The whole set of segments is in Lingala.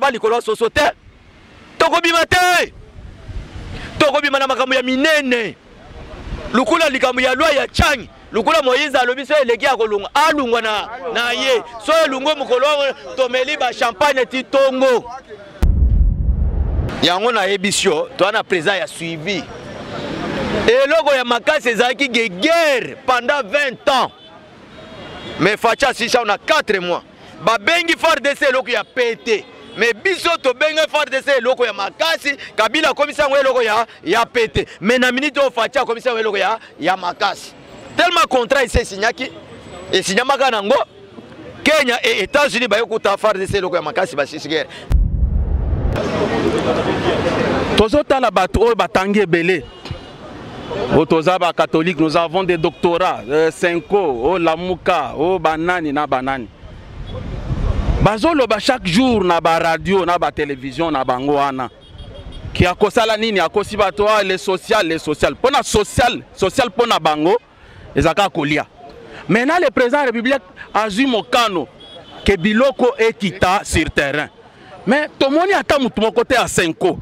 taba likolo ya soso te. Tokobima te, tokobima na makambo ya minene lokola likambo ya loi ya Tshiani, lokola Moïse alobi so eleki akolongwa, alongwa na ye. So elongwe mokolo tomeli ba champagne ti tongo. Yango nayebisi yo, toza na président ya suivi. Eloko ya makasi ezalaki guerre pendant 20 ans, mais Fatshi asisa na 4 mois. Babengi FARDC eloko ya pete, mais biso tobengi FARDC eloko ya makasi. Kabila akomisa yango eloko ya pete, mais na minute oyo Fatshi akomisa yango eloko ya makasi. Tellement contrat esi esignaki, esignamaka nango Kenya et États-Unis, bayokuta FARDC eloko ya makasi, basisi guerre. Tozotala bato oyo batangi ebele, oyo toza bacatholique, nous avons des doctorats, Cenco, oyo Lamuka, oyo banani na banani bazoloba chaque jour na baradio na batelevizio na bango wana ki akosala nini, akosi bato, ah, le social, le social, mpona social, social mpona bango ezalaka kolia. Maintenant le président de la République azwi mokano ke biloko ekita sur terrain, mais tomoni ata mutu moko te ya Cenco,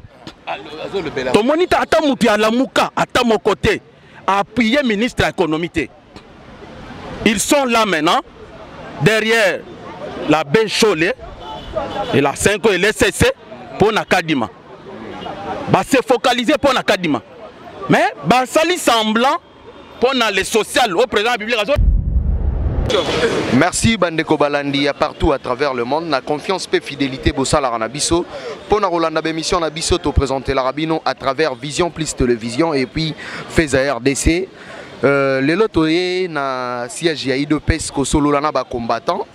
tomoni te ata mutu ya Lamuka, ata moko te appuyer ministre ya économie te. Ils sont là maintenant derrière l'abbé Nshole et la Cenco et l'ECC pour na Kadima. Ba se focaliser pour na Kadima. Mais ba sali semblant pour na le social au président de la République. Merci bandeko balandi ya partout à travers le monde na confiance pe fidélité bosala na biso pona rolanda émission na biso to présenter la rabino à travers Vision Plus Télévision et puis Feza RDC. Lelo toye na siège ya UDPS kosolola na ba combattant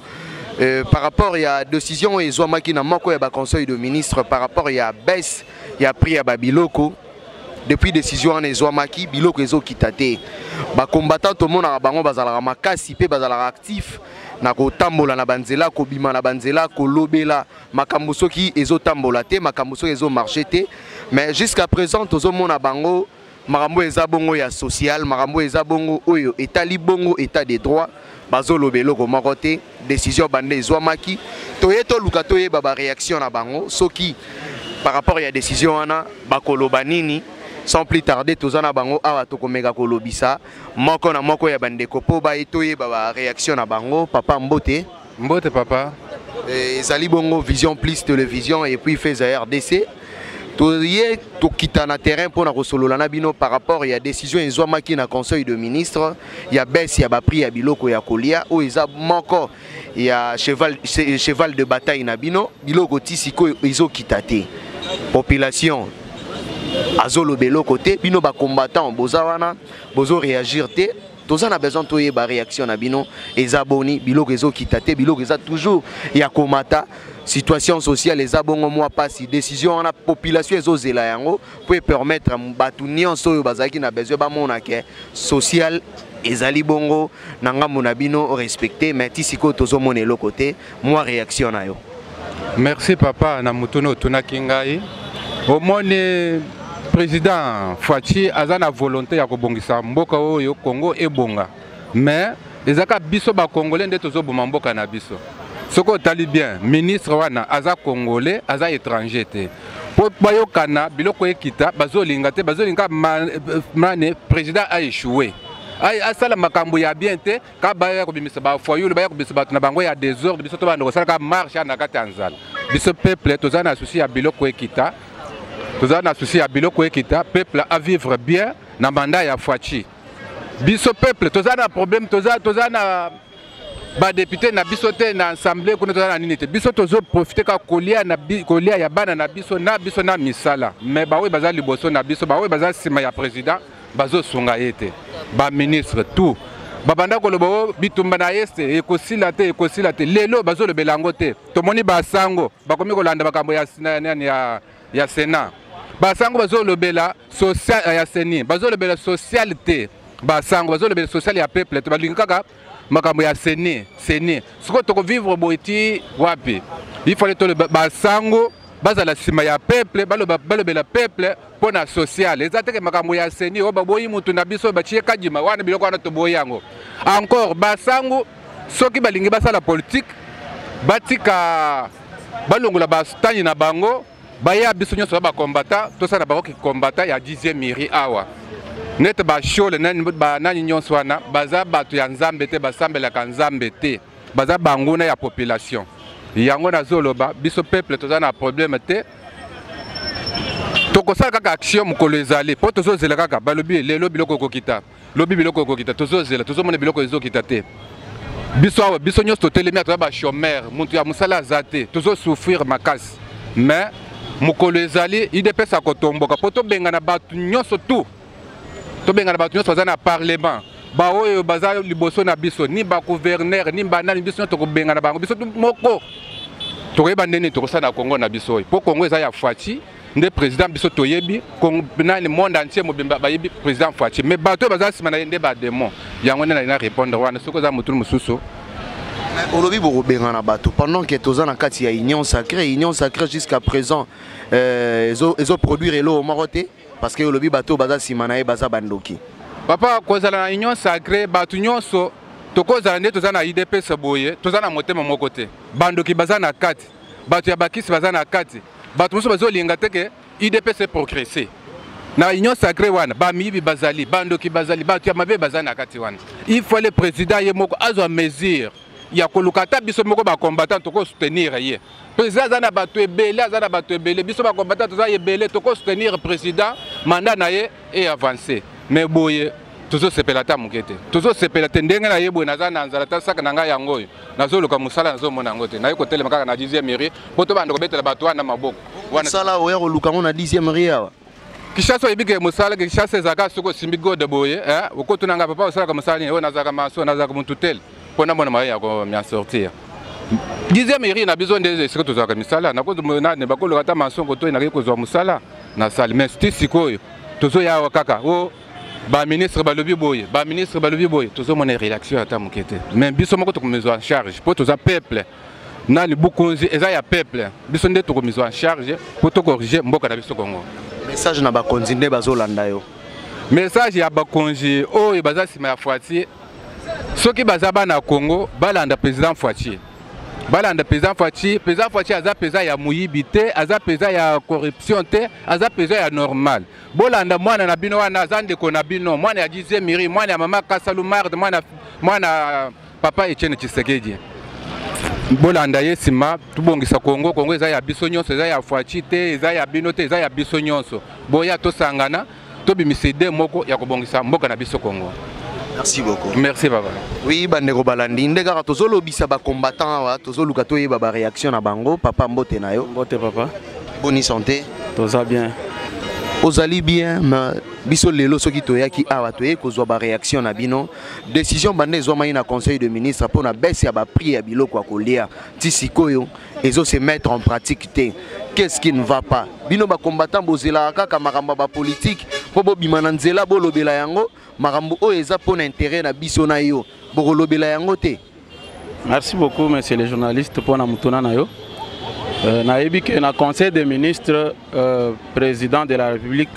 par rapport ya décision ezwamaki na moko ya ba conseil de ministre par rapport ya baisse ya prix ya ba biloko. Depuis décision wana ezwamaki, biloko ezokita te. Ba combattant tomonaka bango bazalaka makasi pe bazalaka actif na kotambola na banzela, kobima na banzela, kolobela makambo soki ezotambola te, makambo soki ezomarche te. Mais jusqu'à présent tozomona bango makambo eza bongo ya social, makambo eza bongo oyo etali bongo état de droit, bazoloba eloko moko te. Décision bande ezwamaki, toye toluka toyeba ba réaction na bango soki par rapport ya décision wana bakoloba nini. Sans plus tarder toza na bango awa, tokomeka kolobisa moko na moko ya bandeko mpo baye toyeba ba réaction na bango. Papa, mbote. Mbote papa. Ezali bongo Vision Plus Télévision et puis Feza RDC. Toye tokita na terrain mpona kosolola na bino par rapport ya décision ezwamaki na conseil de ministre ya baisse ya ba prix ya biloko ya kolia oyo eza moko ya cheval de bataille na bino. Biloko ti sikoyo ezokita te, population azoloba eloko te, bino ba combattant boza wana bozo réagir te. Toza na besoin toyeba réaction na bino eza boni. Biloko ezokita te, biloko eza toujours ya komata, situation sociale eza bongo mwa pasi. Décision wana population ezozela yango po permettre bato nyonso oyo bazalaki na besoin bamona ke social ezali bongo na ngambo na bino respecté, mais ti sikoyo tozomona eloko te. Mwa réaction na yo? Merci papa na mutuna otunaki ngai. Omoni, président Fatshi aza na volonté ya kobongisa mboka oyo Congo ebonga, mais ezaka biso bacongolais nde tozoboma mboka na biso. Soki otali bien, ministre wana aza congolais, aza étranger te. Po bayokana biloko ekita, bazolinga te, bazolinga mane président a échoué, asala makambo ya bien te, ka baya kobimisa bafayulu, baya kobimisa bato na bango ya désordre. Biso tobanda kosalaka marche na kati ya nzala. Biso peuple toza na souci ya biloko ekita, toza na souci ya biloko ekita, peuple a vivre bien na mandat ya Fatshi. Biso peuple toza na problème, toza na badéputé na biso te na assemblée kuna, toza na nini te. Biso tozoprofite kaka kolia na kolia ya bana na biso na biso na misala, mais baoyo baza liboso na biso, baoyo baza nsima ya président, bazosunga ye te. Baministre tout babanda koloba o bitumba na este ekosila te, ekosila te. Lelo bazolobela yango te. Tomoni basango bakomi kolanda makambo ya, nani, ya Sénat. Basango bazolobela social ya CENI, bazolobela social te. Basango bazolobela social ya peuple te, balingi kaka makambo ya CENI, CENI. Sikoyo tokovivre boye ti wapi? Il fallait toloba basango bazala nsima ya peuple, balobela peuple mpo na social. Eza teke makambo ya CENI oyo baboyi mutu na biso, batie Kadima wana, biloko wana toboyi yango. Encore basango soki balingi basala politique, batika. Balongola bastanyi na bango, baya biso nyonso ba bacombattant, tosala bango kicombattant ya 10e mairie awa. Nete bashole nani banani nyonso wana baza bato ya Nzambe te, basambelaka Nzambe te, baza banguna ya population. Yango nazoloba, biso peuple toza na problème te, tokosala kaka action mokolo ezali, mpo tozozela kaka. Balobi lelo biloko ekokita, lobi biloko ekokita, tozozela, tozomona biloko ezokita te. Biso awa, biso nyonso totelemi, toza bachômeur, moto ya mosala aza te, tozosouffrir makasi. Mais mokolo ezali, UDPS akotomboka mpo tobengana bato nyonso tout, tobengana bato nyonso baza na parlement, baoyo baza liboso na biso, ni bagouverneur ni banani, biso nyonso tokobengana bango. Biso moko tokoyeba ndenge tokosala na Kongo na biso oyo, mpo Kongo eza ya Fatshi nde président. Biso toyebi nani, monde entier mobimba bayebi président Fatshi, mais bato oyo baza nsima na ye nde badémon. Yango nde nalinga répondre wana. Soki oza motuni mosusu. Olobi bokobengana bato pendant que toza na kati ya Union sacrée. Union sacrée jusqu'à présent ezoproduire eloko moko te, parce que olobi bato baza nsima na ye baza bandoki. Papa, kozala na Union sacrée, bato nyonso tokozala nde toza na UDPS boye, toza na motema moko te. Bandoki baza na kati, bato ya bakisi baza na kati, bato mosusu bazolinga te ke UDPS progresse. Na Union sacrée wana, bamiyibi bazali, bandoki bazali, bato ya mabe baza na kati wana. Il faut le président ye moko azwa mesure ya koluka ata biso moko bacombattant tokosoutenir ye. Président aza na bato ebele, aza na bato ebele. Biso bacombattant toza ebele, tokosoutenir président, mandat na ye e avance. Mais boye tozosepela ata moke te, tozosepela te ndenge na ye boye. Naza na nzala, ta saka na ngai yango oyo, nazoluka mosala, nazomona yango te. Naye kotelema kaka na 10e rue mpo tobanda kobetela bato wana maboko. Mosala oya koluka ngo na 10e rue awa? Kinshasa, oyebi ke mosala Kinshasa ezalaka soki osimbi gode boye, okotuna ngai: "Papa, osalaka mosala nini?" Oyo nazalaka maso, nazalaka motu tel, mpo namona moyen ya komia sortir. 10e rue na biso nde esika tozwaka misala. Nani bakoluka ata masongo to nakei kozwa mosala nasali. Mais ti sikoyo tozoya awa kaka o baministre balobi boye, baministre balobi boye, tozomona réaction ata moke te. Mais biso moko tokomizwa en charge, mpo toza peuple. Nani bokonzi eza ya peuple, biso nde tokomizwa en charge mpo tokorige mboka na biso Kongo. Message na bakonzi nde bazolanda yo. Message ya bakonzi oyo baza nsima ya Fatshi, soki baza bana Congo, balanda président Fatshi, balanda président Fatshi. Président Fatshi aza mpenza ya moyibi te, aza mpenza ya corruption te, aza mpenza ya normal. Bolanda mwana na bino wana, aza ndeko na bino, mwana ya 10e rue, mwana ya mama Kasalu Marde, mwana papa Etienne Tshisekedi. Bolanda ye nsima, tobongisa Kongo. Kongo eza ya biso nyonso, eza ya Fatshi te, eza ya bino te, eza ya biso nyonso. Boya tosangana, tobimisa idée moko ya kobongisa mboka na biso Kongo. Merci beaucoup. Merci, papa. Oui, bandeko balandi, nde kaka tozolobisa bacombattant awa, tozoluka toyeba baréaction na bango. Papa, mbote na yo. Mbote, papa. Boni santé? Toza bien. Ozali bien? Ma biso lelo soki toyaki awa, toyei kozwa baréaction na bino. Décision banda ezwamaki na conseil de ministre mpo na baisse ya baprix ya biloko ya kolia, ti sikoyo ezose mettre en pratique te. Qu'est-ce qui ne va pas? Bino bacombattant bozelaka kaka makambo ya bapolitike mpo bobima na nzela bolobela yango? Makambo oyo eza mpo na intérêt na biso na yo, bokolobela yango te? Merci beaucoup, monsieur le journaliste, mpona motuna na yo. Nayebi ke na conseil des ministres, président de la République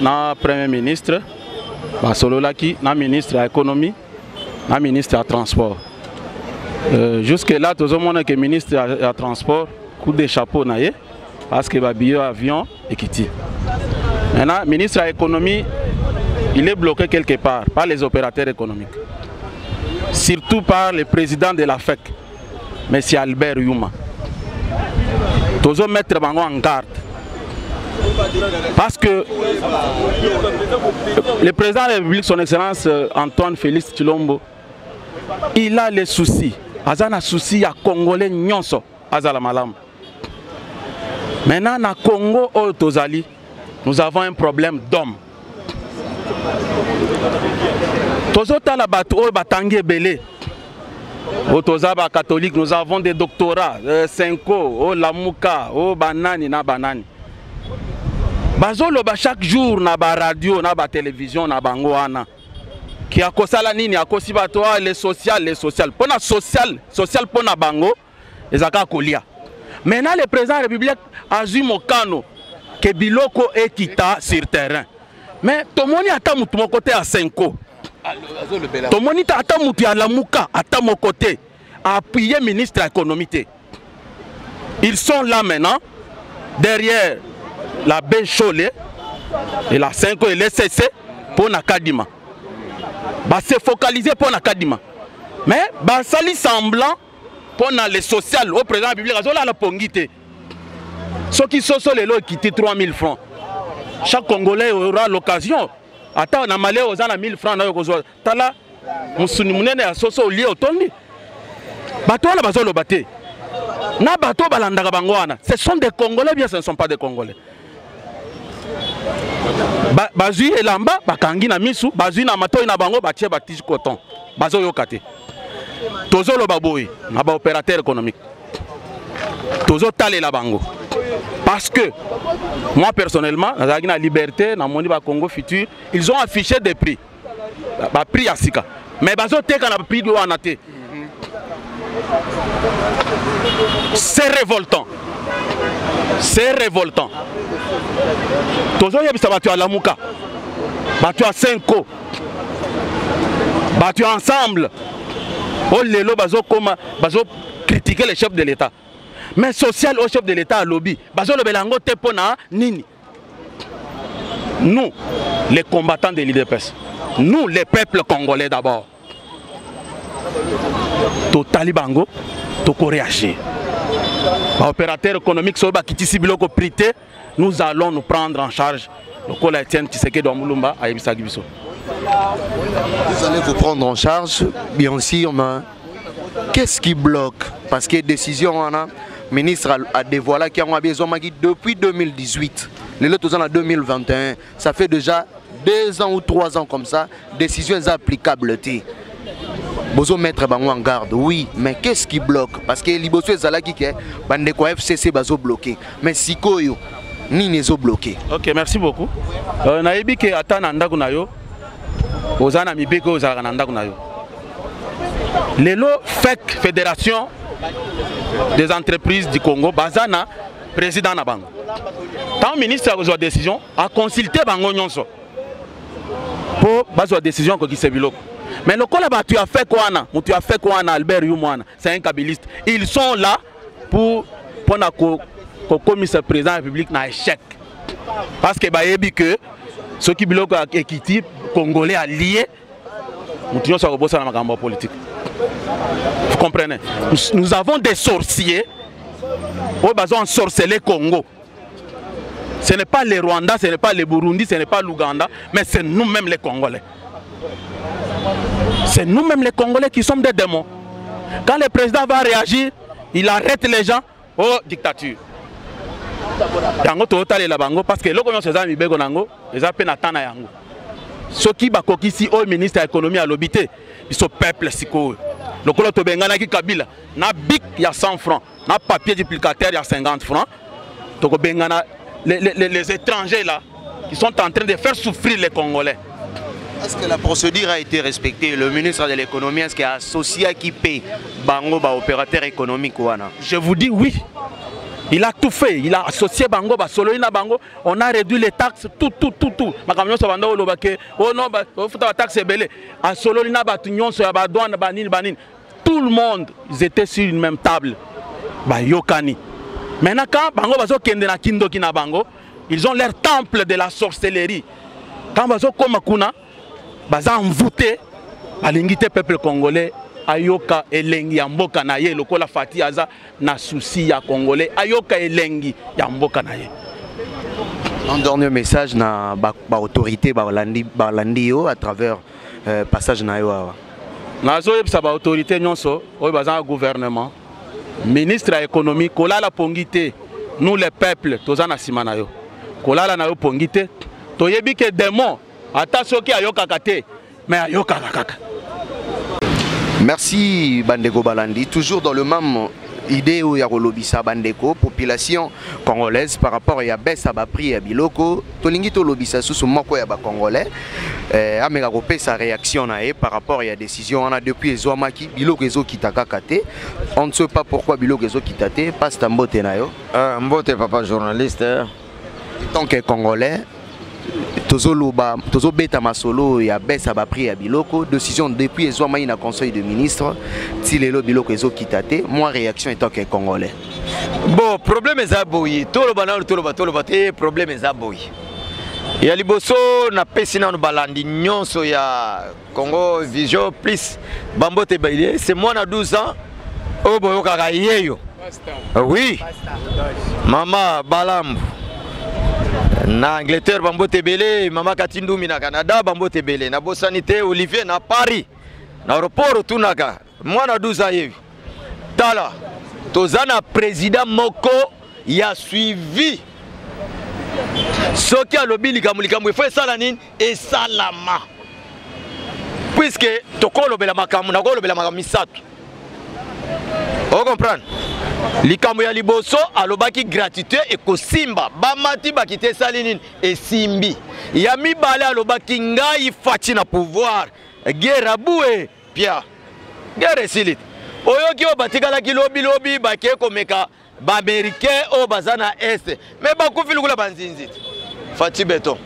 na premier ministre basololaki na ministre ya économie, na ministre ya transport. Jusque là tozomona ke ministre ya transport, coup de chapeau na ye, parce que babillet avion ekiti. Maintenant, ministre ya économie, il est bloqué quelque part par les opérateurs économiques, surtout par le président de la FEC, M. Albert Yuma. Tozo mettre bango en garde parce que le président de la République, son excellence Antoine Félix Tshilombo, il a les soucis, aza na souci ya congolais nyonso azala malamu. Maintenant, na Congo oyo tozali, nous avons un problème d'homme. Tozotala bato oyo batangi ebele, oyo toza bacatholique, nous avons des doctorats, cinco oyo Lamuka, oyo banani na banani bazoloba chaque jour na baradio, na batelevizio na bango wana, ki akosala nini, akosi bato: ah, le social, le social. Mpo na social, social mpo na bango ezalaka kolia. Maintenant, le président de la République azwi mokano ke biloko ekita sur terrain, mais tomoni ata motu moko te ya Cenco, tomoni te ata motu ya Lamuka, ata moko te appuye ministre ya économie te. Ils sont là maintenant, derrière la Nshole et la 5 et l'ECC mpo na Kadima. Base focaliser mpo na Kadima. Mais basali semblant mpo na le social au président de la République azolala pongi te. Soki soso lelo ekiti 3000 francs, chaque Congolais aura l'occasion. Ata na malais oza na 1000 francs na yo kozwa tala mosuni monene ya soso olie otondi. Bato wana bazoloba te na bato balandaka bango wana, ce sont des Congolais bien, ce ne sont pas des Congolais. Bazwi elamba bakangi na misu, bazwi na matoi na bango batie batige coton, bazoyoka te. Tozoloba boye na baopérateur économique, tozotalela bango parce que moi personnellement nazalaki na liberté, namoni ba Congo Futur, ils ont affiché des prix, ba prix ya sika, mais bazoteka na prix wana te. C'est révoltant, c'est révoltant. Tozoyebisa bato ya Lamuka, bato ya Senko, bato ya Ensemble oyo lelo bazokoma bazocritiquer le chef de l'État, mais social au chef de l'État alobi bazolobela yango te. Mpo na nini? Nous les combattants de l'UDPS, nous les peuples congolais d'abord, totali bango, tokoréagir. Baopérateur économique soki bakitisi biloko prix te, nous allons nous prendre en charge lokola Etienne Tshisekedi wa Mulumba ayebisaki biso. Vous allez vous prendre en charge, bien sûr, mais qu'est-ce qui bloque? Parce que décision wana ministre a dévoilé qui a besoin depuis 2018. Le lot en 2021, ça fait déjà 2 ans ou 3 ans comme ça, décision est applicable. Bozo mettre bango en garde, oui, mais qu'est-ce qui bloque? Parce que liboso ezalaki ke bandeko FCC bazo bloqué, mais sikoyo nini ezo bloqué? Ok, merci beaucoup. Nayebi ke ata na ndako na yo oza na mibeko oyo ozalaka na ndako na yo. Lelo FEC, Fédération des entreprises du Congo, baza na président na bango. Ntango ministre akozwa décision, aconsulte bango nyonso mpo bazwa décision akokisa biloko. Mais lokola bato ya FEC wana, moto ya FEC wana Albert Yuma wana, c'est un kabiliste, ils sont là pour mpona kokomisa président ya République na échec, parce que bayebi que soki biloko ekiti, Congolais alie, moto nyonso akobosana makambo ya politique. Vous comprenez? Nous avons des sorciers oyo bazo ensorceler Congo. Ce n'est pas les Rwandais, ce n'est pas les Burundi, ce n'est pas l'Ouganda, mais c'est nous-mêmes les Congolais. C'est nous-mêmes les Congolais qui sommes des démons. Quand le président va réagir, il arrête les gens. Oh, dictature. Yango totalela bango parce que eloko nyonso eza mibeko nango, eza mpe na temps na yango. Soki bakokisi oyo ministre ya économie alobi te, biso peuple sikoyo, lokola tobenganaki Kabila na bic ya 100 francs na papier duplicateur ya 50 francs, tokobengana les étrangers là qui sont en train de faire souffrir les Congolais. Est-ce que la procédure a été respectée? Le ministre de l'économie, est-ce qu'il a associé qui paie bango ba opérateur économique wana? Je vous dis oui. Il a tout fait. Il a associé bango, basololi na bango. On a réduit les taxes, tout, tout, tout, tout. Makambo nyonso banda oloba ke, oh non, ba, ofuta ba taxe ebele. Asololi na bato nyonso ya ba douane, ba nini, ba nini. Tout le monde, ils étaient sur une même table. Bayokani. Maintenant, quand bango bazo kende na kindoki na bango, ils ont leur temple de la sorcellerie. Quand bazo koma kuna, baza envoûté, balingi te peuple congolais ayoka elengi ya mboka na ye lokola Fatshi aza na souci ya Congolais ayoka elengi ya mboka na ye. Un dernier message na ba, ba autorité balandi balandi yo à travers passage na yo awa. Nazoyebisa baautorité nyonso oyo baza na gouvernement, ministre ya économie, kolala pongi te. Nous les peuples toza na nsima na yo, kolala na yo pongi te. Toyebi ke démon ata soki ayokaka te, mais ayokaka kaka. Merci bandeko balandi, toujours dans le même idée oyo ya kolobisa bandeko population congolaise par rapport ya baisse ya baprix ya biloko. Tolingi tolobisa susu moko ya bacongolais, ameka kopesa réaction na ye par rapport ya décision wana. Depuis ezwamaki, biloko ezokita kaka te. On ne sait pas pourquoi biloko ezokita te. Pasta, mbote na yo. Mbote papa journaliste. Tant que Congolais, Tozoloba, tozobeta masolo ya baisse ya baprix ya biloko. Décision depuis ezwamaki na conseil de ministre, ti lelo biloko ezokita te. Moi, réaction étant que congolais. Bon, problème eza boye. Toloba nanu, toloba, toloba te, problème eza boye. Ya liboso, napesi nanu balandi nyonso ya Congo Vision Plus bambote baile. C'est mwana 12 ans oyo boyokaka yeyo. Oui, mama Balambu na Angleterre, bambote ebele. Mama Katindumi na Canada, bambote ebele. Nabosani te Olivier na Paris, na aéroport otunaka mwana 12 ans yebi. Tala, toza na président moko ya suivi. Soki alobi likambo, likambo ifo esala nini? Esalama. Puisque tokolobela makambo, nakolobela makambo misato. Ocomprendre? Likambo ya liboso, alobaki gratuité ekosimba, bamati bakiti, esali nini? Esimbi. Ya mibale, alobaki ngai Fatshi na pouvoir, guerre abue pia, guerre esili te. Oyoki oyo batikalaki lobilobi, bakei komeka baaméricain oyo baza na est, mais bakufi lokola banzinzi te. Fatshi Béton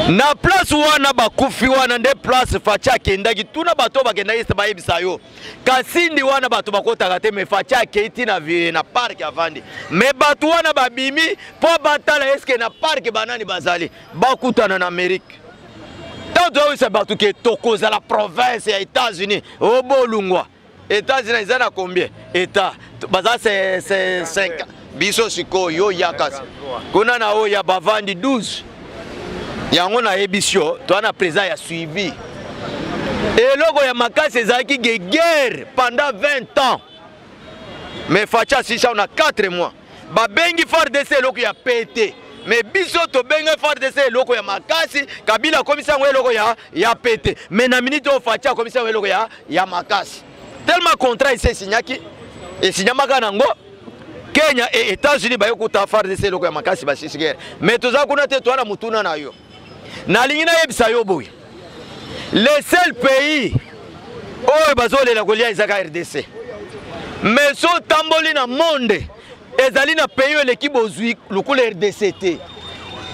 na place wana, bakufi wana nde place Fatshi akendaki. Tuna bato oyo bakendaki este, bayebisa yo Kasindi wana bato bakotaka te, mais Fatshi akei ti na parc, avandi, mais bato wana babimi mpo batala eske na parc banani bazali, bakutana na Amérique. Ntango toyebisa bato ke tokozala province ya États-Unis, obolungwa États-Unis eza na combien état? Baza 5. Biso sikoyo yaka kuna na oyo ya bavandi 12. Yango nayebisi yo, toza na président ya suivi. Eloko ya makasi ezalaki guerre pendant 20 ans, mais Fatshi asisa na 4 mois. Babengi FARDC eloko ya pete, mais biso tobengi FARDC eloko ya makasi. Kabila akomisi yango eloko ya pete, mais na minute oyo Fatshi akomisi yango eloko ya makasi, tellement contrat esi esinyaki, esinyamaka nango Kenya et États-Unis. Baye kuta FARDC eloko ya makasi, basisi guerre. Mais toza kuna te, toza na motuna na yo. Nalingi nayebisa yo boye: le seul pays oyo bazolela kolia ezaka RDC. Mais so otamboli na monde, ezali na pays oyo eleki bozwi lokola RDC te.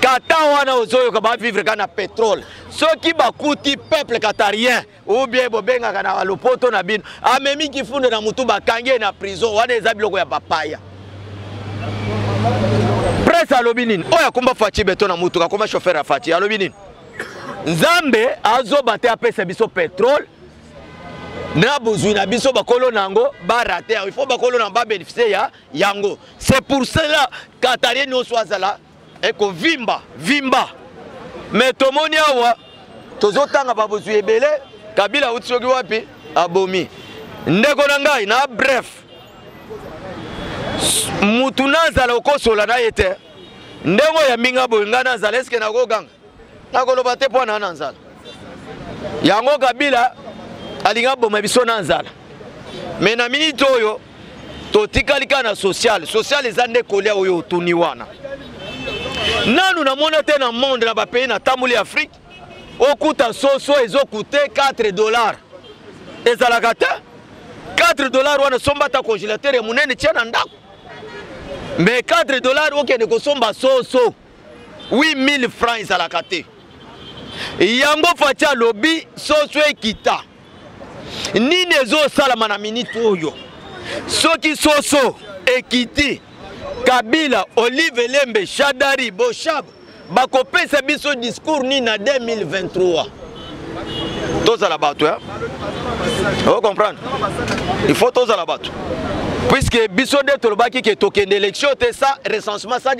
Kata wana ozoyoka bavivre kaka na pétrole. Soki bakuti peuple qatarien ou bien bobengaka na lopoto na bino, amemi kifunde na mutu, bakangi ye na prison. Wana eza biloko ya bapaya. Presse alobi nini? Oyo akomba Fatshi Béton na mutuka, akoma chauffeur ya Fatshi, alobi nini? Nzambe azoba te, apesa biso pétrole na bozwi na biso, bakolo na yango barate yango. Il faut bakolo na babénéficie ya yango. C'est pour cela qatarien nyonso azala ekovimba vimba. Mais tomoni awa tozotanga babozwi ebele. Kabila auti soki wapi, abomi ndeko na ngai. Na bref, mutu nazala okosola na ye te. Ndenge oyo yambinga boye, ngai nazala eske nakoganga, nakoloba te mpo na nzala. Yango Kabila alingi aboma biso na nzala. Mais na minute oyo totikali kaka na social. Social eza nde kolia oyo otuni wana. Nanu namona te na monde, na bapays natamboli Afrique, okuta soso ezokute 4 $. Ezalaka te. 4 $ wana, somba ata congélateur ya monene, tia na ndako. Mais 4 $, okende kosomba soso 8000 francs, ezalaka te. Yango Fatshi alobi soso ekita. Nini ezosalama na minute oyo? Soki soso ekiti, Kabila, Olive Lembe, Shadary, Boshab bakopesa biso discours nini na 2023? Tozala bato ya ocomprendre, il faut tozala bato, puisque biso nde tolobaki ke tokende élection te sans recensement, sans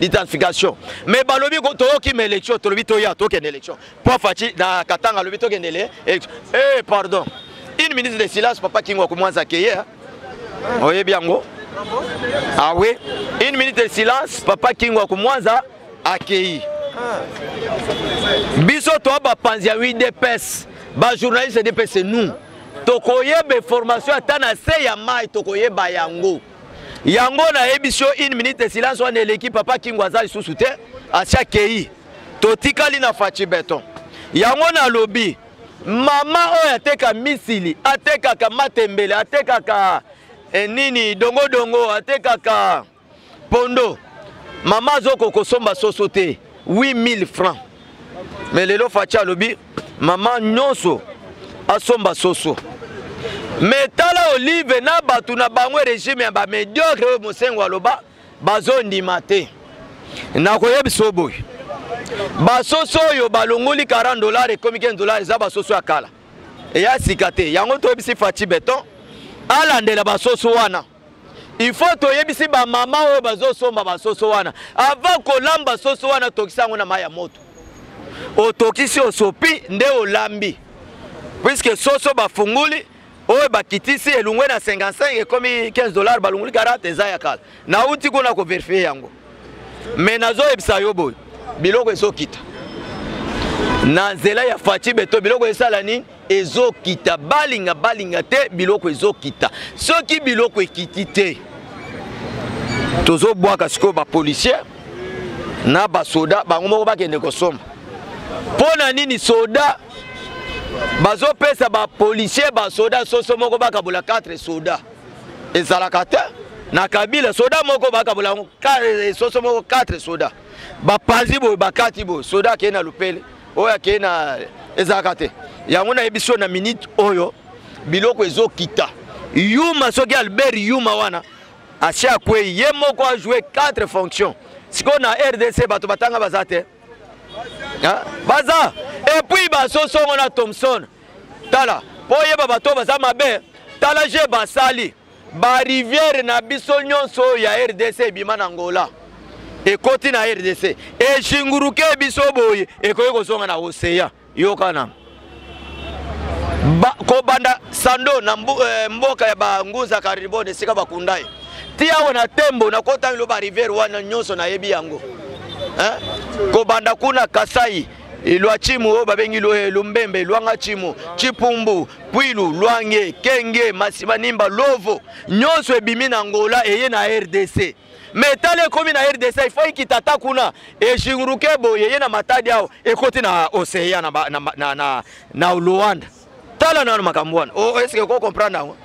identification. Mais balobi toyokima élection, tolobi toya tokende élection. Po Fatshi na Katanga alobi tokende élection. Eh, pardon, une minute de silence. Papa Kingo akomwanza akeye, oyebi yango. Ah oui, une minute de silence. Papa Kingo akomwanza akei. Biso toa bapanzi ya UDPS, bajournaliste DPS, nous tokoyeba information ata na se ya mai, tokoyeba yango. Yango nayebi so une minute de silence wana eleki. Papa Kingo aza lisusu te, asi akei. Totikali na Fatshi Béton. Yango nalobi, mama oyo ateka misili, atekaka matembele, atekaka nini, dongodongo, atekaka pondo, mama azokoka kosomba soso te. 8000 francs. Mais lelo Fatshi alobi mama nyonso asomba soso. Mais tala Olive na bato na bango régime ya ba médiocre oyo Mosengo aloba bazondima te. Nakoyebisa yo boye, basoso oyo balongoli 40 dollars ekomi 15 dollars, eza basoso ya kala, eya sika te. Yango toyebisi Fatshi Beton alandela basoso wana. Il faut toyebisi bamama oyo bazosomba basoso wana, avant kolamba soso wana tokisa yango na mai ya moto. Otokisi, osopi nde olambi, puisque soso bafunguli oyo bakitisi elungwe na 55 ekomi 15 dollars, balunguli 40, eza ya kala. Nauti kuna kovérifier yango. Me nazoyebisa yo boye, biloko ezokita na nzela ya Fatshi Beto. Biloko esala nini? Ezokita. Balinga balinga te, biloko ezokita. Soki biloko ekiti te, tozobwaka sikoyo bapolicier na basoda bango moko bakende kosomba. Mpo na nini soda bazopesa bapolicier, basoda soso moko bakabola 4 soda? Ezalaka te na Kabila. Soda moko bakabola soso moko 4 soda, bapanzi boye, bakati boye, soda akei na lupele, oyo akei na, ezalaka te. Yango nayebi so na minute oyo biloko ezokita. Yuma, soki Albert Yuma wana asi akwei, ye moko ajoue 4 fonctions. Sikoyo na RDC bato batanga baza te, baza. Et puis basosongo na Thomson, tala mpo oyeba bato baza mabe. Tala je basali barivière na biso nyonso oyo ya RDC ebima na Angola, ekoti na RDC, eshinguruke biso boye, ekoki kozonga na océan. Yokana ba, kobanda sando na mboka ya bangunza Karibone, esika bakunda ye, ti awa na Tembo, nakota ilo barivière wana nyonso nayebi yango, eh? Kobanda kuna Kasai, Lwachimu oyo babengi Lumbembe, Lwanga Chimu, Chipumbu, Pwilu, Lwange, Kenge, Masimanimba, Lovo, nyonso ebimi na Angola, eye na RDC. Mais tala, ekomi na RDC, il faut ekita ata kuna, eshinguruke boye, ye na Matadi awa, ekoti na océan na Luanda. Tala nano makambo wana. Oh, est ce que okocomprendre yango?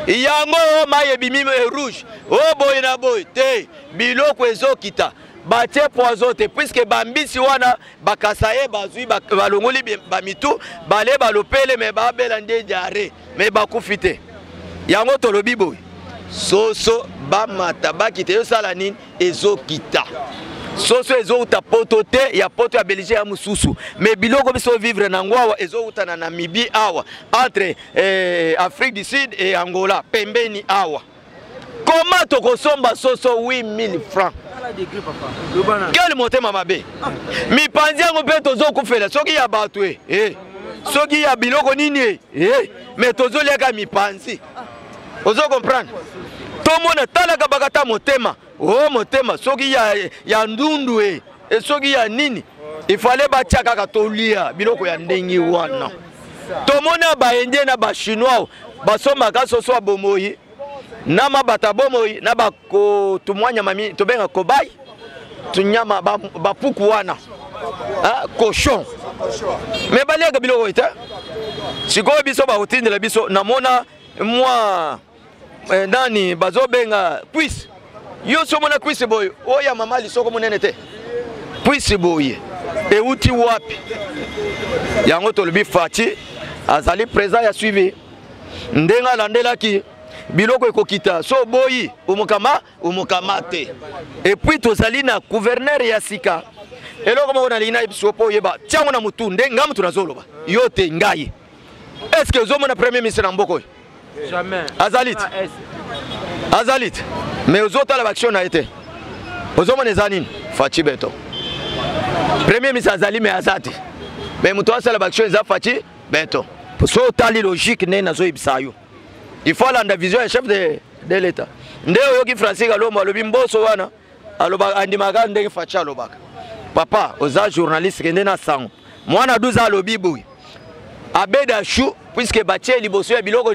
Yango oyo mai ebimi rouge oyo boye na boye te, biloko ezokita, batie poison te, puisque bambisi wana bakasa ye bazwi, balongoli bamitu, bale balopele, me babela nde diarrhée, me bakufi te. Yango tolobi boye, soso bamata bakita, ezosala nini? Ezokita. Soso ezowuta poto te, ya poto ya Belgique ya mosusu, me biloko biso vivre nango awa ezowuta na Namibie awa, entre Afrique du Sud et Angola pembeni awa. Koma tokosomba soso 8000 francs? Quel motema mabe! Mipanzi yango mpe tozokufela, soki ya bato e, eh, soki ya biloko nini e, eh, me tozoliaka mipanzi. Ozo comprendre? Tomona, talaka bakata motema o motema, soki ya ndundu e, e soki ya nini, ifale batia kaka tolia biloko ya ndenge wana. Tomona baindien na bachinois basombaka soso ya bomoi na mabata bomoi na bakotumwa nyama tobenga cobaye, tunyama bapuku wana, cochon, me baliaka biloko oyo te. Sikoyo biso bakotindela biso, namona mwa nani bazobenga cuisse. Yo so omona cuisse boye, oyo ya mama lisoko monene te, cuisse boye euti wapi? Yango tolobi Fatshi azali présent ya suivi, ndenge alandelaki biloko ekokita. So oboyi omokama, omokama te. Et puis tozali na gouverneur ya sika. Eloko moko nalingi nayebi biso mpo oyeba, tiango na motu nde nga motu nazoloba, yo te, ngai. Est ce que ozomona premier ministre na mboka oyo? Azali te, azali te, mais ozotala baaction na ye te. Ozomona eza nini? Fatshi Beton. Premier ministre azali, mais aza te, mais moto asala baaction eza Fatshi Beton. So otali logique nde nazoyebisa yo, il faut alanda vision ya chef de l'État. Nde oyoki Francis Kalombo alobi mboso wana alobaka, andimaka ndenge Fatshi alobaka. Papa, oza journaliste, kende na sango. Mwana 12 alobi boye, abeda chou, puisque batie liboso ya biloko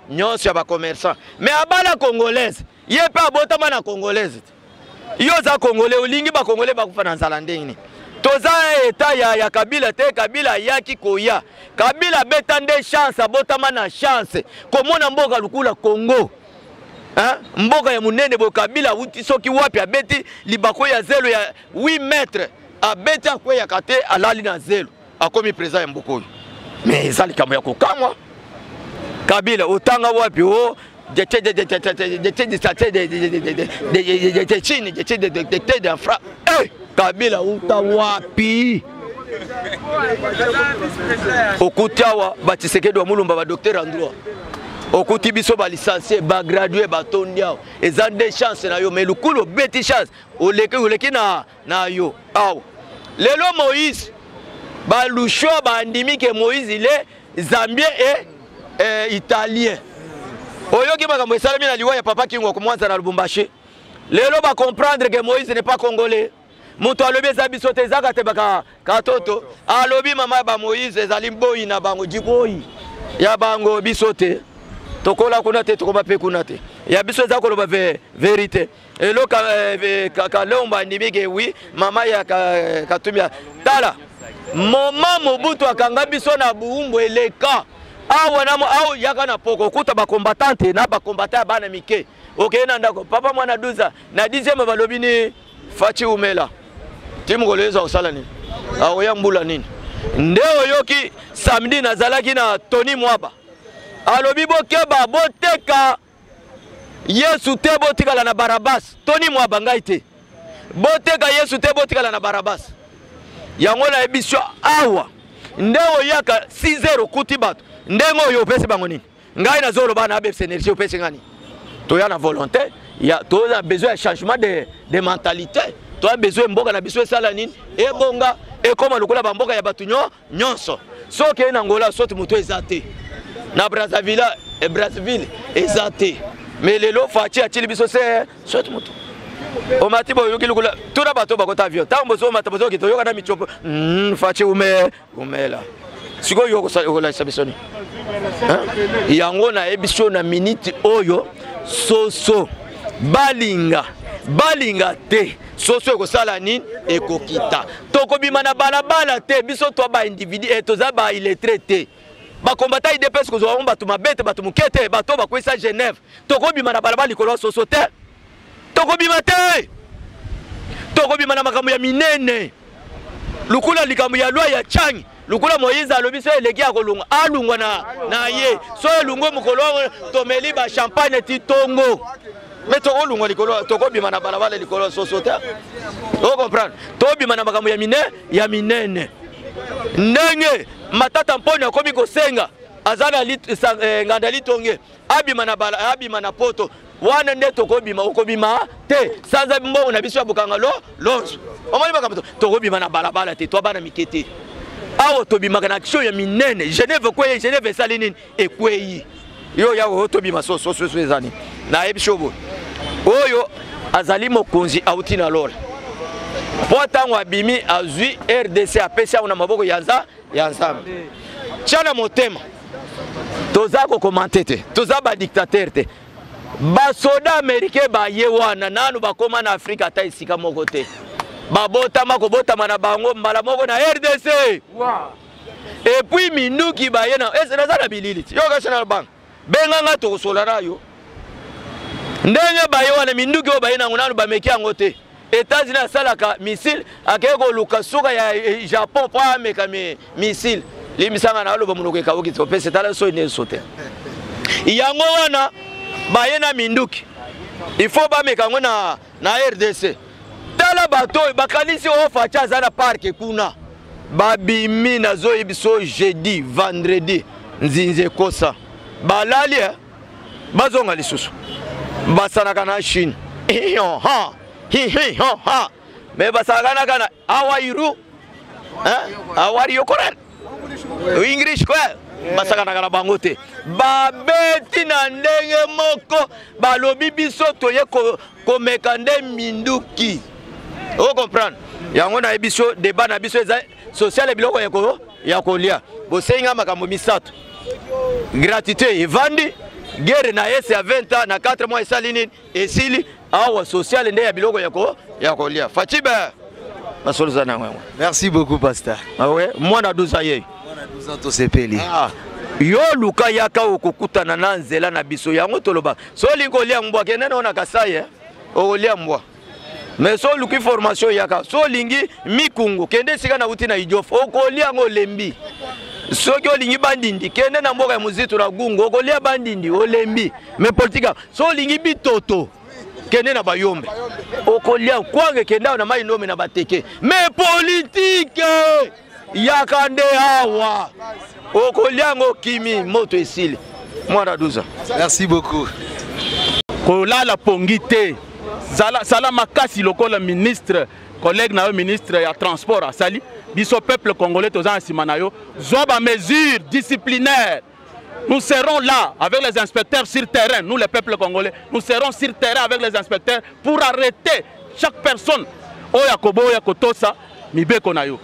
nyonso ya bacommerçant. Mais abala congolaise, ye mpe abotama na congolaise te. Yo oza congolais, olingi bacongolais bakufa na nzala ndenge nini? Toza eta ya Kabila te. Kabila ayaki koya, Kabila abeta nde chance, abotama na chance komona mboka lukula Congo, hein? Mboka ya monene boye, Kabila awuti soki wapi, abeti libako ya zelo ya 8 mètre. Abeti akweyaka te, alali na zelo, akomi président ya mboka oyo. Mais eza likambo ya kokamwa. Kabila otanga wapi o Kabila uta wapi? Okuti awa ba Tshisekedi wa Mulumba ba docteur en droit, okuti biso ba licencié ba gradué batondi awa, eza nde chance na yo, mais lukulu obeti chance oleki oleki na, na yo awa. Lelo Moïse balushwa bandimi ke Moïse il est Zambien et Italien. Oyoki makambo esalemi na liwa ya papa Kingo Kumwanza na Lubumbashi. Lelo ba comprendre que Moïse n'est pas congolais. Moto alobi eza biso te, ezaka te baka katoto. Alobi mama ya ba Moïse ezali mboyi na bango, jiboyi ya bango biso te. Tokola kuna te, tokoma pe kuna te. Ya biso eza koloba verité. Eloko Kalombo andimi ke oui, mama ya Katumbi. Tala, moma Mobutu akanga biso na buumbu eleka. Awa na awa yaka na poko okuta ba combattante na ba combattant ya bana mike. Okeye na ndako papa mwana 12 na 10e balobi ni Fatshi umela. Ti mokolo eza osala nini? Aoya mbula nini? Nde oyoki samedi nazalaki na Tony Mwaba. Alobi bokeba boteka Yesu te, botikala na Barabas. Tony Mwaba ngai te. Boteka Yesu te, botikala na Barabas. Yango na yebiso awa nde oyaka 6 heures okuti bato ndenge oyo opesi bango nini? Ngai nazoloba na ABFC Energie opesi ngani? Toya na volonté ya toza besoin ya changement de mentalité. Toya besoin mboka na biso esala nini? Ebonga ekoma lokola ba mboka ya bato nyonso. Soki na Angola soki moto eza te. Na Brazzaville, Brazzaville eza te. Mais lelo Fatshi atili biso se soki moto. Omati boyoki lokola tuna bato bakota avion. Tango bozo mata bozo ki toyoka na michopo. Fatshi ume umela. Sikoyo okolakisa biso nini? Yango nayebi biso na minute oyo soso balinga balinga te, soso ekosala nini? Ekokita. Tokobima na balabala te, biso to ba individu toza ba illettré te. Bakombata UDPS kozwa bango bato mabe te, bato moke te, bato bakwesa Genève. Tokobima na balabala likolo ya soso te. Tokobima te. Tokobima na makambo ya minene. Lukula likambo ya loi ya Chang, lukula Moïse alobi so eleki ya kolungwa, alungwa na ye. So elungwe mokolo tomeli ba champagne ti tongo. Mais tokolungwa likolo, tokobima na balabala likolo ya soso te. O comprendre? Tobima na makambo ya mine, ya minene. Ndenge Matata Mponi akomi kosenga aza na nganda litonge, abima na bala, abima na poto. Wana nde tokobima, okobima te. Sanza mbongo na biso ya bokanga lo lonzo. Omoni makambo tokobima na balabala te, to bana mike te. Awa tobimaka na action ya minene. Genève kweye, Genève esali nini? Ekweyi. Yo ya oyo tobima so so so ezani. Na yebi so boye. Oyo azali mokonzi auti na lola. Po tango abimi azwi RDC apesi yango na maboko ya ya Nzambe. Tia na motema. Toza ko commenter te. Toza ba dictateur te. Ba soda américain ba ye wana nanu bakoma na Afrique ata esika moko te. Babotama kobotama na bango mbala moko na RDC. Wow. Et puis minduki ba ye na ese naza na bilili. Yo kasi na banque. Benganga tokosola na yo. Ndenge ba ye wana minduki oyo ba ye nango nanu bameki yango te. États-Unis asalaka missile akeye koluka suka ya Japon po ameka missile. Limbisanga na aloba monoko ekauki te, opesa tala soyi nde sote. Yango wana baye na minduki. Il faut bameka yango na RDC. Tala bato oyo bakanisi oyo Fatshi aza na parc kuna. Babimi nazoyebi biso jeudi, vendredi, nzinzi ekosa. Balali bazonga lisusu. Basalaka na Chine. Hiho ha, hi hi ho ha. Mais basalaka na kana Hawaiiru. Hein? Hawaiiru Korean. English quoi? Basakanaka na bango te. Babeti na ndenge moko balobi biso toye komeka nde minduki. O comprendre? Yango na biso débat na biso eza social biloko ya ko ya kolia. Bosenga makambo misato. Gratuité evandi, guerre na ese ya 20 ans na 4 mois esali nini? Esili awa social nde ya biloko ya ko ya kolia. Fachibe basoloza na yango. Merci beaucoup pasteur. Ah ouais, mwana 12 ans ye. Mwana 12 ans tosepeli. Ah. Yo luka yaka okokutana na nzela na biso yango toloba. So olingi kolia mbwa kende na ona Kasai okolia mbwa. Mais so oluki formation yaka, so olingi mikungu kende esika nauti na Idiof, okolia yango olembi. Soki olingi bandindi kende na mboka ya Muzitu na Gungu, okolia bandindi olembi. Mais politika, so olingi bitoto kende na Bayombe, okolia kwange, kende awa na mai ndombe na Bateke. Mais politike yaka nde awa, okolia yango kimi moto esili. Mwana 12 ans. Merci beaucoup. Kolala pongi te, sala makasi lokola ministre collègue na yo ministre ya transport asali. Biso peuple congolais toza na nsima na yo, zwa ba mesure disciplinaire. Nous serons là avec les inspecteurs sur terrain. Nous, le peuple congolais, nous serons sur terrain avec les inspecteurs pour arrêter chaque personne oyo akoboya kotosa mibeko na yo.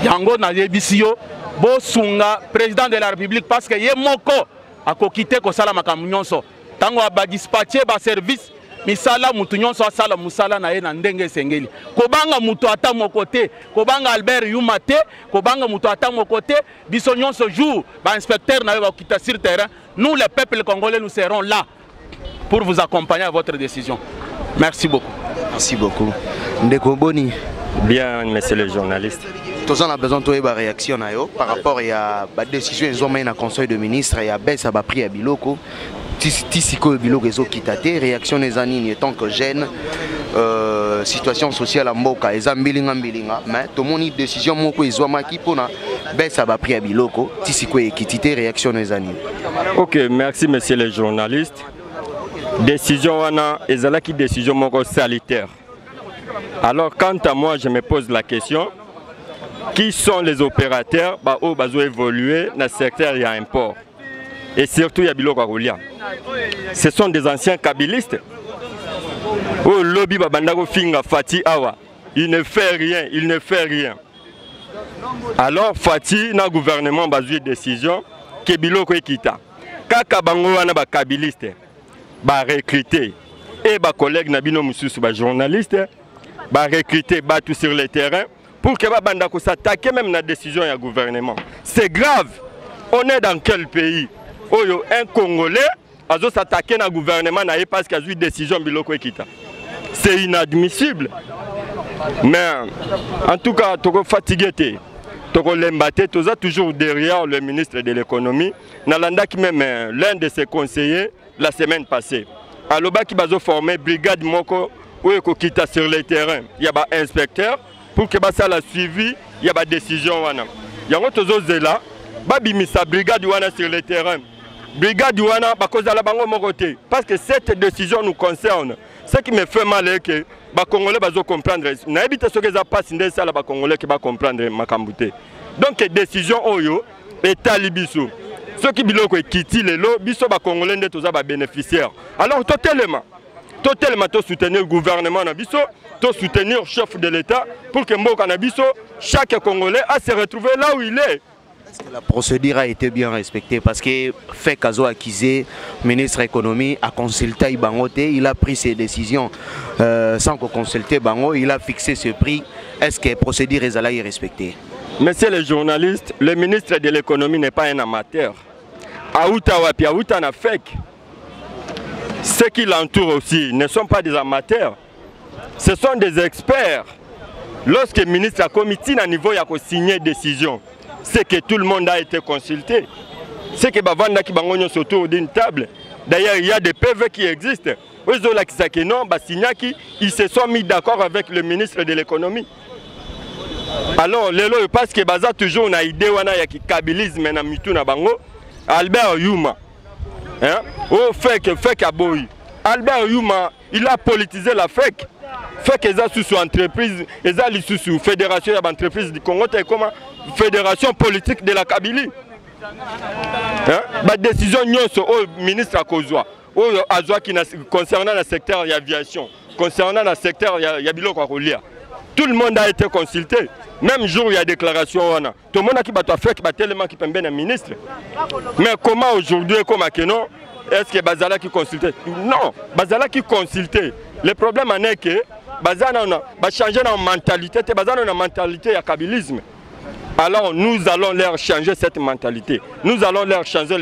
Yango nayebisi yo, bosunga président de la République parce que ye moko akoki te kosala makambo nyonso. Ntango badispatche baservice misala, mutu nyonso asala mosala na ye na ndenge esengeli. Kobanga mutu ata moko te, kobanga Albert Yuma te, kobanga mutu ata moko te. Biso nyonso jour bainspecteur na yo bakokita sur terrain, nous le peuple congolais, nous serons là pour vous accompagner à votre décision. Merci beaucoup. Merci beaucoup. Ndeko Boni. Bien, monsieur le journaliste. Toza na besoin toyeba réaction na yo par rapport ya badécision ezwamai na conseil de ministre ya baisse ya baprix ya biloko. Ti sikoyo biloko ezokita te. Réaction eza nini en tant que jeune? Situation sociale ya mboka eza mbilinga mbilinga, mais tomoni décision moko ezwamaki mpona baisse ya baprix ya biloko, ti sikoyo ekiti te. Réaction na eza nini? Ok, merci monsieur le journaliste. Décision wana ezalaki décision moko salutaire. Alors quant à moi, je me pose la question: qui sont les opérateurs ba oyo bazo évoluer na secteur ya import et surtout ya biloko ya kolia? Ce sont des anciens kabilistes oyo lobi babanda kofinga Fati awa: il ne fait rien, il ne fait rien. Alors Fati na gouvernement bazwi décision ke biloko ekita. Kaka bango wana bakabiliste barecrute e bacollègue na bino mosusu bajournaliste, barecrute bato sur le terrain pour que babanda kos'attaquer même na décision ya gouvernement. C'est grave. On est dans quel pays oyo un Congolais azos'attaquer na gouvernement na ye parce qu'azwi décision biloko ekita? C'est inadmissible. Mais en tout cas, tokofatigue te, tokolemba te, toza toujours derrière le ministre de l'Économie. Nalandaki même l'un de ses conseillers la semaine passée, alobaki bazoforme brigade moko oyo ekokita sur le terrain ya bainspecteur pour que basala suivi ya badécision wana. Yango tozozela babimisa brigade wana sur le terrain. Brigade wana bakozala bango moko te, parce que cette décision nous concerne. Ce qui me fait mal est que bacongolais bazocomprendre, nayebi te soki eza mpasi nde esala bacongolais ke bacomprendre makambo te. Donc décision oyo etali biso. Soki biloko ekiti lelo, biso bacongolais nde toza babénéficiaire. Alors totelema, totelema, tosoutenir gouvernement na biso, tosoutenir chef de l'État pour que mboka na biso, chaque Congolais a se retrouver là où il est. Est-ce que la procédure a été bien respectée? Parce que FEC azo accusé ministre économie a consulté bango te, il a pris ses décisions sans qu'on consulte bango, il a fixé ce prix. Est-ce que la procédure est là respectée? Monsieur le journaliste, le ministre de l'Économie n'est pas un amateur. Auta wapi? Auta na FEC. Ceux qui l'entourent aussi ne sont pas des amateurs. Ce sont des experts. Lorsque le ministre a commis à niveau, il a signé décision. C'est que tout le monde a été consulté. C'est que bavandaki bango nyonso autour d'une table. D'ailleurs, il y a des PV qui existent. Ozolakisaki non, basignaki, ils se sont mis d'accord avec le ministre de l'Économie. Alors lelo, parce que baza toujours na idée wana ya kikabilisme na mitu na bango, Albert Yuma, hein, oh, FEC, FEC aboyi. Albert Yuma, il a politisé la FEC. FEC eza susu entreprise, eza lisusu fédération ya baentreprise du Congo te, ekoma fédération politique de la Kabilie, hein? Badécision nyonso oyo ministre akozwa, oyo azwaki concernant na secteur ya aviation, concernant na secteur ya biloko ya kolia, tout le monde a été consulté. Même jour ya déclaration wana, tomonaki bato ya FEC batelemaki pembeni ya ministre. Mais comment aujourd'hui ekomaki non, est ce que bazalaki consulté? Non, bazalaki consulté. Le problème en est que baza nano bachange na mentalité te, baza nano na mentalité ya kabilisme. Alors nous allons leur changer cette mentalité, nous allons leur changer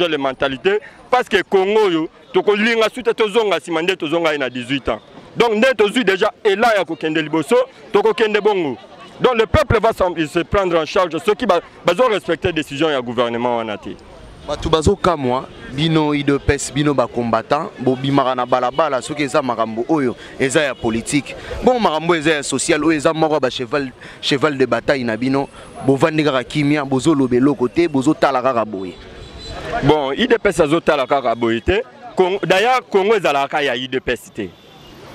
les mentalités, parce que Congo oyo tokolinga su te tozonga nsima nde tozonga ye na 18 ans. Donc nde tozwi déjà élan ya kokende liboso, tokokende bongo. Donc le peuple va se prendre en charge soki bazo respecter décision ya gouvernement wana te. Bato bazokamwa bino UDPS, bino bacombattant, bobimaka na balabala soki eza makambo oyo eza ya politique. Bon, makambo eza ya social oyo eza moko ya bacheval cheval de bataille na bino, bovandi kaka kimia, bozoloba eloko te, bozotala kaka boye. Bon, UDPS azotala kaka boye te. D'ailleurs, Congo ezalaka ya UDPS te.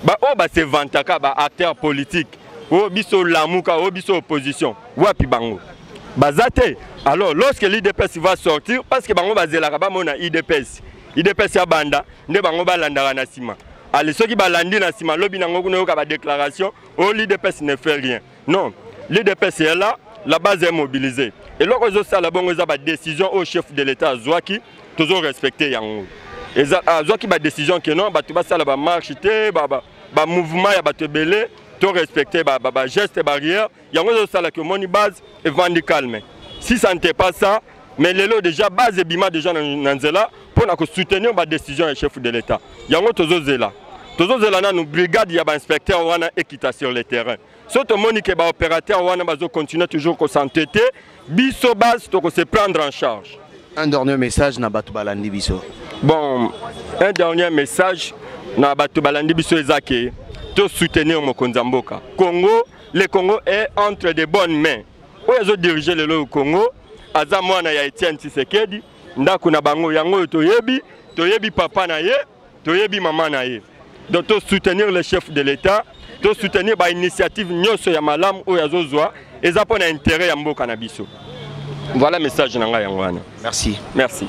Baoyo basevantaka baacteur politique, oyo biso Lamuka, oyo biso opposition, wapi bango? Baza te. Alors lorsque l'UDPS va sortir, parce que bango bazelaka bamona UDPS, UDPS ya banda nde bango balandaka na nsima. Ale soki balandi na nsima, lobi nango kuna yoka badéclaration oyo l'UDPS ne fait rien. Non, l'UDPS est là, la base est mobilisée. Eloko ezosala bongo eza badécision oyo chef de l'État azwaki, tozorespecte yango. Azwaki badécision ke non, bato basala bamarche te, bamouvement ya bato ebele, to respecte bageste barrière. Yango ezosalaki omoni base evandi calme. Si ça n'était pas ça, mais lelo déjà base ebima déjà na nzela mpo na kosoutenir badécision ya chef de l'État. Yango tozozela, tozozela nanu brigade ya bainspecteur wana ekita sur le terrain. So tomoni ke baopérateur wana bazocontinue toujours kosantete, biso base tokose prendre en charge. Un dernier message na bato balandi biso. Bon, un dernier message na bato balandi biso eza ke tosoutenir mokonzi ya mboka Congo. Le Congo est entre de bonnes mains. Oyo azodirige lelo Congo aza mwana ya Etienne Tshisekedi. Ndako na bango yango oyo toyebi, toyebi papa na ye, toyebi mama na ye. Donc tosoutenir le chef de l'État, tosoutenir bainitiative nyonso ya malamu oyo azozwa, eza mpo na intérêt ya mboka na biso. Voilà message na ngai yango wana. Merci. Merci.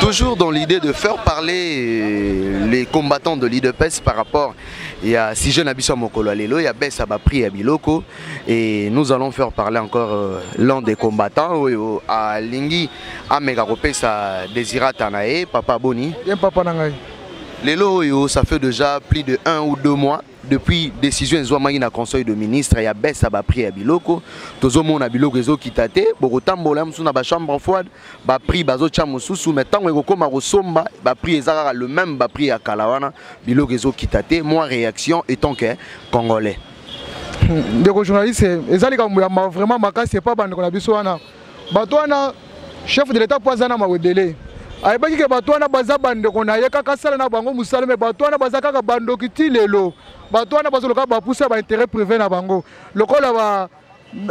Toujours dans l'idée de faire parler les combattants de l'UDPS par rapport ya sujet na biso ya mokolo ya lelo ya baisse ya baprix ya biloko, et nous allons faire parler encore l'un des combattants oyo alingi ameka kopesa désirata na ye. Papa, boni? Bien, papa na ngai. Lelo oyo, ça fait déjà plus de 1 ou 2 mois depuis décision ezwamaki na conseil de ministre ya baisse ya baprix ya biloko. Tozomona biloko ezokita te. Bokotambola mosusu na bachambre froide, baprix bazotya mosusu, mais ntango ekokóma kosomba, baprix eza kaka le même, baprix ya kala wana. Biloko ezokita te. Moi, réaction étant que Congolais? Ndeko journaliste, eza likambo ya vraiment makasi epa bandeko na biso wana, bato wana. Chef de l'État, po aza na mawa ebele, ayebaki ke bato wana baza bandeko na ye, kaka asala na bango mosala. Me bato wana baza kaka bandoki ti lelo. Bato wana bazoluka bapusa baintérêt privé na bango, lokola ba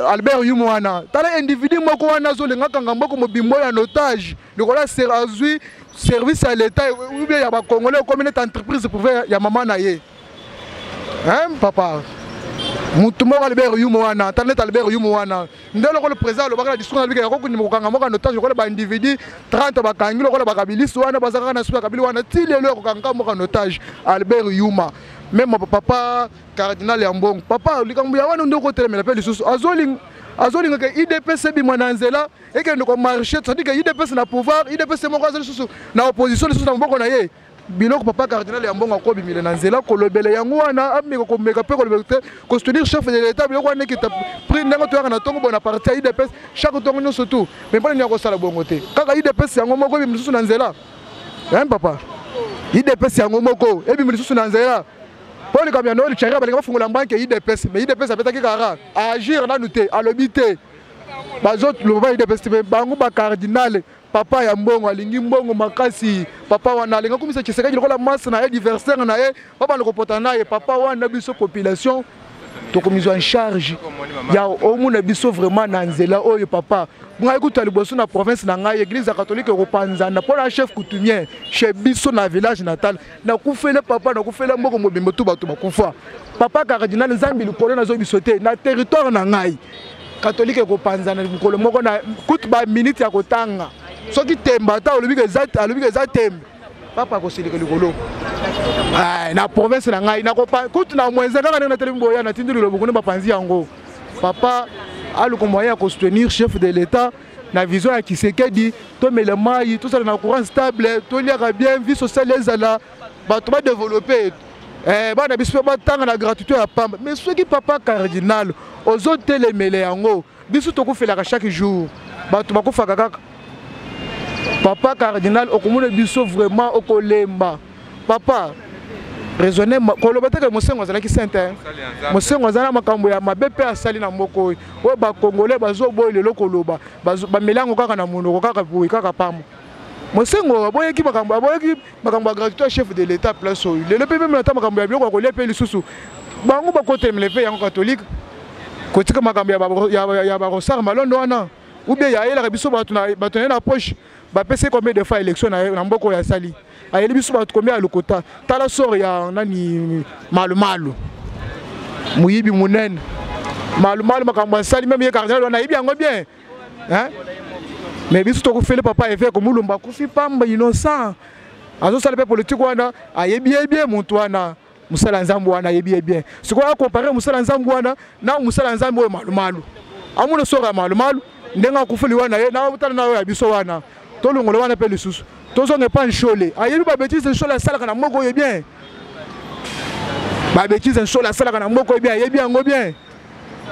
Albert Yumu wana. Tala individu moko wana azolinga kanga mboka mobimbo ya otage, lokola azwi service ya l'État ou bien ya bacongolais, okomi neti entreprise privée ya mama na ye. Hein, papa, mutu moko Albert Yumu wana, tala neti Albert Yumu wana nde lokola président alobaka na discours na bika, yakokundima kokanga mboka en otage lokola baindividu 30 bakangi, lokola bakabilisi wana baza kaka na suka kabili wana ti lelo ya kokanga mboka en otage. Albert Yuma, même papa cardinal ya mbongo, papa, likambo ya wana nde okotelemela mpe lisusu. Azolinga ke UDPS ebima na nzela, ekende komarche, c'est-à-dire ke UDPS na pouvoir, UDPS moko aza lisusu na opposition lisusu na maboko na ye. Biloko papa cardinal ya mbongo akobimela na nzela kolobela yango wana, ameka komeka mpe kolobela te, kosoutenir chef de l'État. Biloko wana ekita prix ndenge toyaka na ntongo bona parti ya UDPS chaque ntongo nyonso tu. Mais mpona nini akosala bongo te? Kaka UDPS yango moko ebimi lisusu na nzela. Hein, papa, UDPS yango moko ebimi lisusu na nzela mpo likambo ya Noël Tshiani. Balinga bafungola banque ya UDPS, mais UDPS apetaki kaka agir nanu te, alobi te. Bazoloba UDPS te, bango bacardinal. Papa ya mbongo alingi mbongo makasi. Papa wana alingi akomisa Tshisekedi lokola masi na ye, adversaire na ye, babanda kopota na ye. Papa wana, biso population tokomizwa en charge ya omona biso vraiment na nzela oyo. Papa, ngai kutu liboso na province na ngai, église ya catholique ekopanzana mpo na chef coutumier chez biso na village natal. Nakufele papa, nakufela mboka mobimba, tu bato bakufa. Papa cardinal, Nzambe likolo nazo biso te na territoire na ngai, catholique ekopanzana mokolo moko na kutu baminute ya kotanga. Soki tembe ata alobi eza tembe, papa akosilika likolo na province na ngai kutu na mwenze kaka ndenge natelemi boya, natindi lilobo kuna bapanzi yango. Papa aluka moyen ya kosoutenir chef de l'État na vision ya Tshisekedi. Tomela mai, tozala na courant stable, toliaka bien, vie sociale ezala, bato badéveloppe, bana biso mpe batanga na gratuité ya pamba. Mais soki papa cardinal ozotelemela yango, biso tokufelaka chaque jour, bato bakufaka kaka. Papa cardinal, okomona biso vraiment okolemba. Papa, Raisonner koloba te ke Mosengo azalaki saint, hein. Mosengo azala na makambo ya mabe mpe asali na mboka oyo, oyo bacongolais bazoboya lelo koloba, bameli yango kaka na monoko, kaka boye, kaka pamba. Mosengo aboyaki makambo, aboyaki makambo ya gratuité ya chef de l'État. Place oyo lelo mpe même ata makambo ya biloko ya kolia mpe lisusu bango bakotelemela mpe yango. Catholique kotika makambo ya barosar malondo wana, ou bien ayelaka biso bato na bato na ye na poche. Bapesi combien de fois élection na mboka oyo? Asali, ayeli biso bato combien ya lokota? Tala sort ya nani, Malumalu, moyibi monene Malumalu. Makambo asali, même ye cardinal wana ayebi yango bien, hein? Mais biso tokufeli papa évêque Mulumba, akufi pamba, innocent. Azosala mpe politike wana, ayebi ye bien motu wana, mosala ya Nzambe wana ayebi ye bien. Sikoyo acomparer mosala ya Nzambe wana na mosala ya Nzambe oyo Malumalu, amona sort ya Malumalu ndenge akufeli wana, ye na tala na oyo ya biso wana. Tolongola wana mpe lisusu, tozonga epa Nshole. Ayebi babêtises Nshole asalaka na mboka oyo bien, babêtises Nshole asalaka na mboka oyo bien, ayebi yango bien.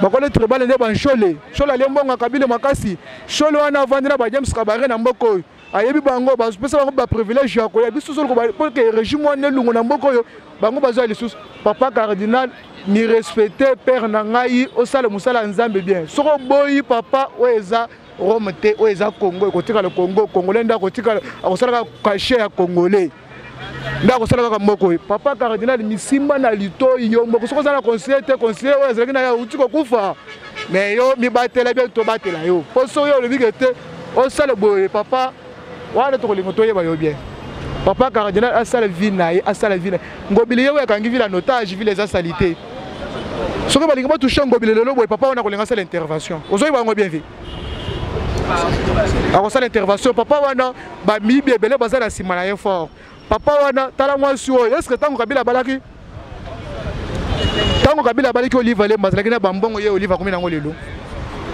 Bakole tribal nde banshole. Nshole alie mbongo akabile makasi. Nshole wana avandi na baJames Kabare na mboka oyo, ayebi bango, bapesa bango baprivilège ya koya. Biso solo po ke régime wana elungo na mboka oyo, bango bazwa lisusu. Papa cardinal, mi respecte, père na ngai, osala mosala ya Nzambe bien. Soki oboyi, papa, oyo eza Rome te, oyo eza Congo, ekotikala Congo. Congolais nde akotikala, akosala kaka cachet ya Congolais, nde akosala kaka moko oyo. Papa cardinal, misimba na litoi yo moko. Soki oza na conseiller te, conseiller oyo azalaki na ye auti kokufa, mais yo mibatela bien, tobatela yo. Mpo soki olobi ke te, osala boye, papa wana, tokolinga toyeba yo bien. Papa cardinal asala vie na ye, asala vie na ye. Ngobili ye oyo akangi ville en otage, ville eza salité. Soki balingi batoucher Ngobili lelo boye, papa wana kolinga asala intervention, ozoyeba yango bien. Vie akosala intervention, papa wana, bamiyibi ebele baza na nsima na ye fort. Papa wana, tala mwasi oyo. Est-ce ntango Kabila abalaki, ntango Kabila abalaki Olive Lemba, azalaki na bambongo ye Olive akomi nango lelo?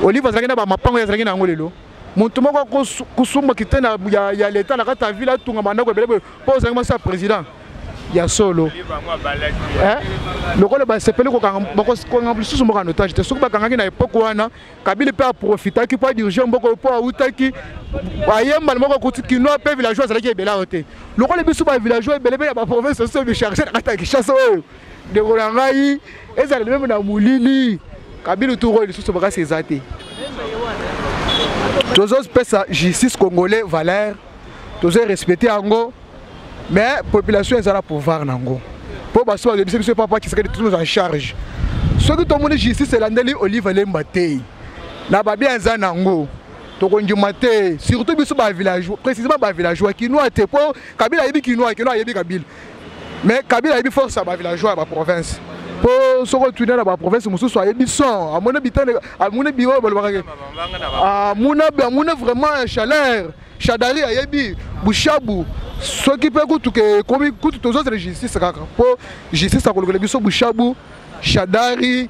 Olive azalaki na bamapango ye azalaki na yango lelo? Moto moko akosumbaki te ya leta na kati ya ville, atunga bandako ebele boye mpo ozalaki mwasi ya président ya solo. Lokola basepeli kokanga lisusu mboka en otage te, soki bakangaki na époque wana, Kabila mpe aprofitaki mpo adiriger mboka, mpo awutaki ayembana moko akuti Kinois mpe villageois azalaki ebele ayo te lokola biso bavillageois ebele mpe ya baprovince oso bicharge na kati ya Kinshasa oyo. Ndeko na ngai, ezala même na molili, Kabila tour oyo lisusu makasi eza te. Tozopesa justice congolais valeur, tozo respecte yango, mais population eza na pouvoir nango, mpo baso bayebisi biso papa Tshisekedi tous en charge. Soki tomoni justice elandeli Olive Lemba te na babia eza nango, tokondima te, surtout biso bavillageois, précisément bavillageois kinois te, mpo Kabila ayebi Kinois, Kinois ayebi Kabila, mais Kabila ayebi force ya bavillageois ya baprovince, mpo soki otuni na baprovince mosusu, ayebi son, amoni bitene, amoni biro balobaka, amona vraiment chaleur. Shadari ayebi Bushabu. Soki mpe kutu ke ekomi kutu, tozozela justice kaka, mpo justice akolokela biso Bushabu, Shadari,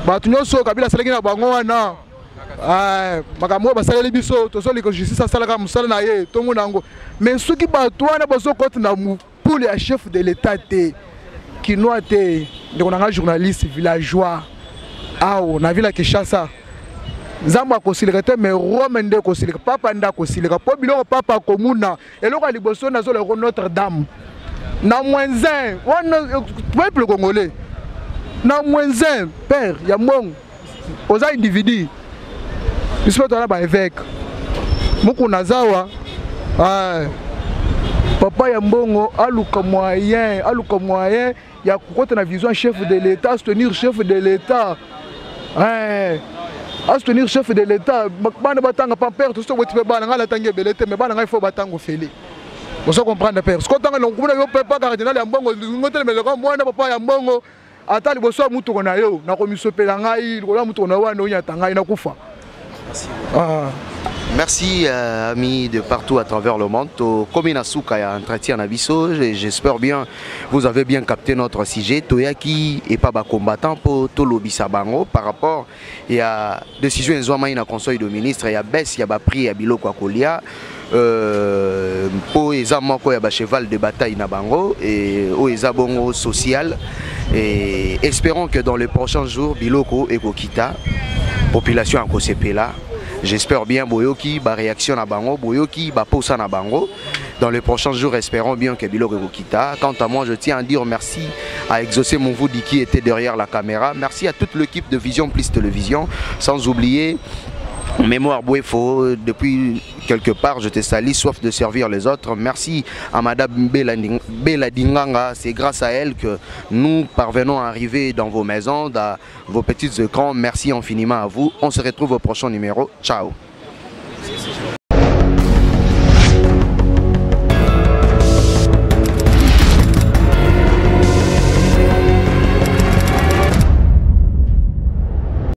bato nyonso oyo Kabila asalaki na bango wana, makambo oyo basaleli biso. Tozolika justice asalaka mosala na ye, tomona yango. Mais soki bato wana bazokota na mopule ya chef de l'État te, Kinois te, ndeko na nga journaliste, villageois awo na ville ya Kinshasa, Nzambe akosilika te, mais Rome nde ekosilika, papa nde akosilika, mpo biloko papa akomuna. Eloko ya liboso nazoloko Notre Dame na moins wana, peuple congolais na moins. Père ya mbongo, oza individu, biso mpe toza baévêque Mokuna zawa. Papa ya mbongo aluka moyen, aluka moyen ya kokota na vision chef de l'État, soutenir chef de l'État, asoutenir chef de l'État. Bana batanga pa père, toso boti mpe bana ngai natangi ebele te, mais bana ngai faut batanga ofele. Ozo comprendre, père? Siko tanga lokumuna yo mpe pa cardinal ya mbongo, ngotelemelaka mwana papa ya mbongo, ata liboso ya mutuko na yo, nakomisopela ngai likolo ya mutuko na yo wana, onyata ngai nakufa. Ah. Merci amis de partout à travers le monde. Comme na suka ya entretien na biso, j'espère bien vous avez bien capté notre sujet. Toyaki epa ba combattant po tolobisa bango par rapport ya décision ezwamaki na conseil de ministre ya baisse ya ba prix ya biloko ya kolia. Po eza moko ya ba cheval de bataille na bango et oyo eza bongo social, et espérons que dans les prochains jours biloko ekokita, population akosepela. J'espère bien boyoki ba réaction na bango, boyoki ba posa na bango. Dans les prochains jours, espérons bien que biloko ekokita. Quant à moi, je tiens à dire merci à Exaucé Monvoudi qui était derrière la caméra. Merci à toute l'équipe de Vision Plus Télévision, sans oublier Mémoire Bouefo, depuis quelque part, je te salue, soif de servir les autres. Merci à Madame Bella Dinganga, c'est grâce à elle que nous parvenons à arriver dans vos maisons, dans vos petits écrans. Merci infiniment à vous. On se retrouve au prochain numéro. Ciao.